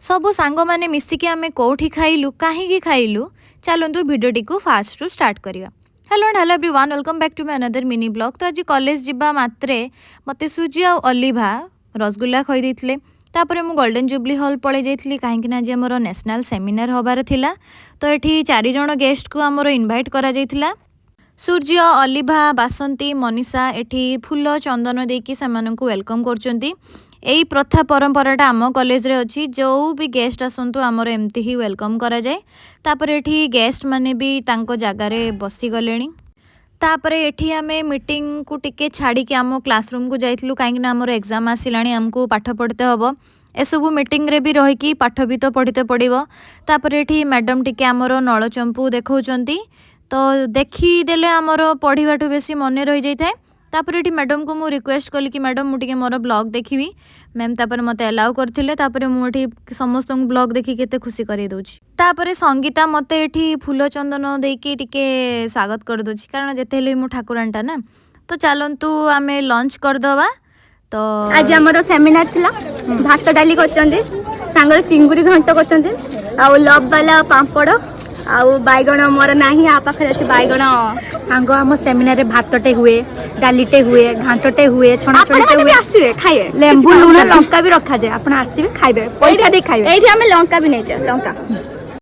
ସବୁ ସାଙ୍ଗମାନେ ମିଶିକି ଆମେ କେଉଁଠି ଖାଇଲୁ, କାହିଁକି ଖାଇଲୁ, ଚାଲନ୍ତୁ ଭିଡ଼ିଓଟିକୁ ଫାଷ୍ଟରୁ ଷ୍ଟାର୍ଟ କରିବା। Hello and hello everyone, welcome back to my another mini vlog। ତ ଆଜି କଲେଜ ଯିବା ମାତ୍ରେ ମୋତେ ସୁଜି ଆଉ ଅଲିଭା ରସଗୋଲ୍ଲା ଖୋଇ ଦେଇଥିଲେ। ତାପରେ ମୁଁ ଗୋଲ୍ଡେନ୍ ଜୁବଲି ହଲ୍ ପଳେଇ ଯାଇଥିଲି, କାହିଁକିନା ଆଜି ଆମର ନ୍ୟାସନାଲ୍ ସେମିନାର ହେବାର ଥିଲା। ତ ଏଠି ଚାରିଜଣ ଗେଷ୍ଟକୁ ଆମର ଇନଭାଇଟ୍ କରାଯାଇଥିଲା। ସୂର୍ଯ୍ୟ, ଅଲିଭା, ବାସନ୍ତୀ, ମନୀଷା ଏଠି ଫୁଲ ଚନ୍ଦନ ଦେଇକି ସେମାନଙ୍କୁ welcome କରୁଛନ୍ତି। ଏଇ ପ୍ରଥା ପରମ୍ପରାଟା ଆମ କଲେଜରେ ଅଛି। ଯେଉଁ ବି ଗେଷ୍ଟ ଆସନ୍ତୁ, ଆମର ଏମିତି ହିଁ welcome କରାଯାଏ। ତାପରେ ଏଠି ଗେଷ୍ଟ ମାନେ ବି ତାଙ୍କ ଜାଗାରେ ବସିଗଲେଣି। ତାପରେ ଏଠି ଆମେ ମିଟିଂକୁ ଟିକେ ଛାଡ଼ିକି ଆମ କ୍ଲାସରୁମ୍କୁ ଯାଇଥିଲୁ, କାହିଁକିନା ଆମର ଏକ୍ଜାମ୍ ଆସିଲାଣି, ଆମକୁ ପାଠ ପଢ଼ିତେ ହେବ। ଏସବୁ ମିଟିଂରେ ବି ରହିକି ପାଠ ବି ତ ପଢ଼ିତେ ପଡ଼ିବ। ତାପରେ ଏଠି ମ୍ୟାଡ଼ାମ୍ ଟିକେ ଆମର ନଳଚମ୍ପୁ ଦେଖାଉଛନ୍ତି। ତ ଦେଖିଦେଲେ ଆମର ପଢ଼ିବାଠୁ ବେଶୀ ମନେ ରହିଯାଇଥାଏ। ତାପରେ ଏଠି ମ୍ୟାଡ଼ାମକୁ ମୁଁ ରିକ୍ୱେଷ୍ଟ କଲି କି ମ୍ୟାଡ଼ାମ୍, ମୁଁ ଟିକେ ମୋର ବ୍ଲଗ୍ ଦେଖିବି। ମ୍ୟାମ୍ ତାପରେ ମୋତେ ଆଲାଉ କରିଥିଲେ। ତାପରେ ମୁଁ ଏଠି ସମସ୍ତଙ୍କୁ ବ୍ଲଗ୍ ଦେଖିକି କେତେ ଖୁସି କରେଇ ଦେଉଛି। ତାପରେ ସଙ୍ଗୀତା ମୋତେ ଏଠି ଫୁଲ ଚନ୍ଦନ ଦେଇକି ଟିକେ ସ୍ୱାଗତ କରିଦେଉଛି, କାରଣ ଯେତେ ହେଲେ ବି ମୁଁ ଠାକୁରାଣୀଟା ନା। ତ ଚାଲନ୍ତୁ, ଆମେ ଲଞ୍ଚ କରିଦେବା ତ। ଆଜି ଆମର ସେମିନାର ଥିଲା। ଭାତ ଡାଲି କରିଛନ୍ତି, ସାଙ୍ଗରେ ଚିଙ୍ଗୁଡ଼ି ଘାଣ୍ଟ କରିଛନ୍ତି ଆଉ ଲବ୍ ବାଲା ପାମ୍ପଡ଼ ଆଉ ବାଇଗଣ। ମୋର ନାହିଁ, ଆ ପାଖରେ ଅଛି ବାଇଗଣ। ସାଙ୍ଗ, ଆମ ସେମିନାରରେ ଭାତଟେ ହୁଏ, ଡାଲିଟେ ହୁଏ, ଘାଣ୍ଟଟେ ହୁଏ, ଛଣାଛଣିଟେ ଆପଣମାନେ ବି ହୁଏ। ଆସିବେ, ଖାଇବେ। ଲେମ୍ବୁ, କିଛି ଲୁଣ, କଥା ନାହିଁ। ଲଙ୍କା ବି ରଖାଯାଏ। ଆପଣ ଆସିବେ, ଖାଇବେ, ପଇସା ଦେଇ ଖାଇବେ। ଏଇଠି ଆମେ ଲଙ୍କା ବି ନେଇଛେ, ଲଙ୍କା।